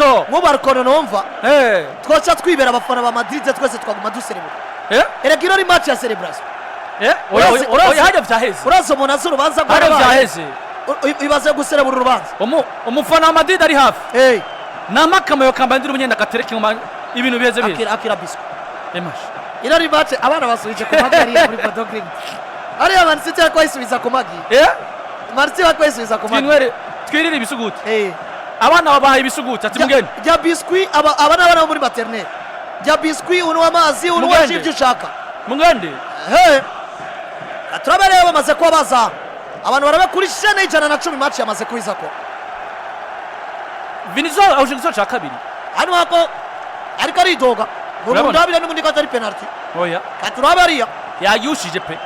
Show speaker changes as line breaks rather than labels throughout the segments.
Ariko
Nk'ubu arikono numva twoca twibera abafana ba Madrid, twese twaguma duserebura. Erega ino ni match ya celebration.
Oya, oya, oya, hajya vyaheze.
Urazi umuntu azi urubanza
Hajya
rwarabaye.
vyaheze.
Ibaze guserebura urubanza.
Umufana wa Madrid ari hafi. Namakamayo kamba ndiri umunyenda gatereka inyuma, ibintu biheze biheze.
Akira, akira biscuit.
Emasha.
Ino ni match abana basubije ku magi hariya muri Bodo Glimt. Hariya Man City ariko bayisubiza ku magi. Man City bariko bayisubiza ku magi.
Twinywere, twirire ibisuguti. Abana babahaye ibisuguti, ati mugende.
Rya biscuit, aba ni abana bo muri maternelle. Rya biscuit, unywa amazi, unywa
Mugende.
ibyo ushaka.
Mugende.
He, turabe rero bamaze kuba baza, abantu barabe kuri chaîne 110, match yamaze kubiza ko
Vinicius ahuje igitego cya kabiri.
Hano hako ariko aridoga ngo
Urabona?
Mundabire n'ubundi ko atari penalty.
Oya.
Turabe hariya.
Yayushije pe,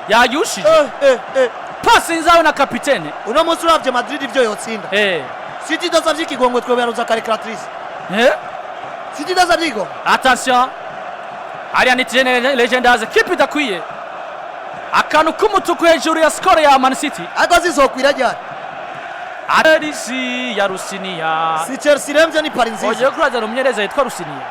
yayushije.
Eh.
Pasi nzawe na kapitene.
Uno munsi uravye Madrid ivyo yotsinda, City idasavye ikigongwe, twoberuza calculatrice. City idasavye ikigongwe.
Attention, hariya ni Tijene Legendazi, kipe idakwiye akantu k'umutuku hejuru ya score ya Man City.
Ariko zizokwira ryari?
Chelsea ya Rusiniya.
Si Chelsea iremvye, ni Paris nziza.
Ogiye kurazana umumenyereza yitwa Rusiniya.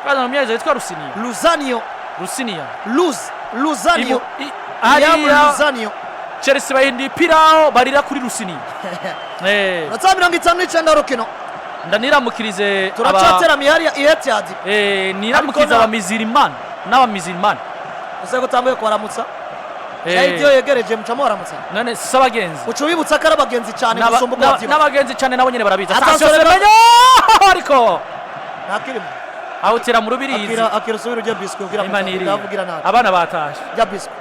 Kurazana umumenyereza yitwa Rusiniya.
Luzanio.
Rusiniya.
Luz Luzanio. Liam.
Hariya
Luzanio.
Chelsea bahinduye ipiraho barira kuri Rusiniya.
Uratsa 59 rukino.
Ndaniramukirize
Turacateramiye hariya i Etihad.
Niramukirize
Ariko
abamizirimani n'abamizirimani.
Ese ko utanguye kubaramutsa? Iyo yegereje mucamo baramutsa.
None si abagenzi?
Uca ubibutsa ko ari abagenzi cyane gusumba uko babyibuka.
N'abagenzi cyane nabo nyine barabizi.
Attention,
Attention, Semenyo, ariko
Ntakirimo.
awutera mu rubirizi.
Akira, akira, usubire ujya biscuit ubwira.
Imaniriye.
Ndavugira nabi.
Abana batashe.
Jya biscuit.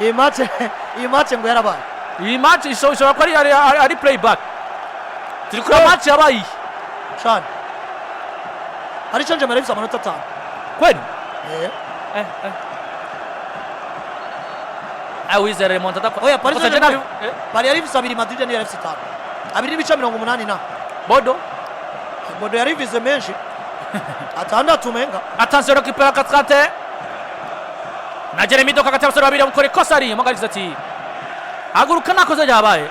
Iyi match ngo yarabaye.
Iyi match ishobora kuba ari playback, turi kuri match yabaye iyi.
Cyane, hari icyo njye ifite amanota 5.
Kweli?
Eh.
Ah, wizere remontada.
Oya, Paris
Kosa
Saint-Germain.
jena
Paris yari ifise 2, Madrid niyo yari ifise 5, 2.80 na
Bodo.
Bodo yari ifise menshi, 6 menga.
Attention, récupère 4 na Jeremy Doku hagati y'abasore babiri, amukora ikosa ari mugariza ati haguruka, nta kosa ryabaye.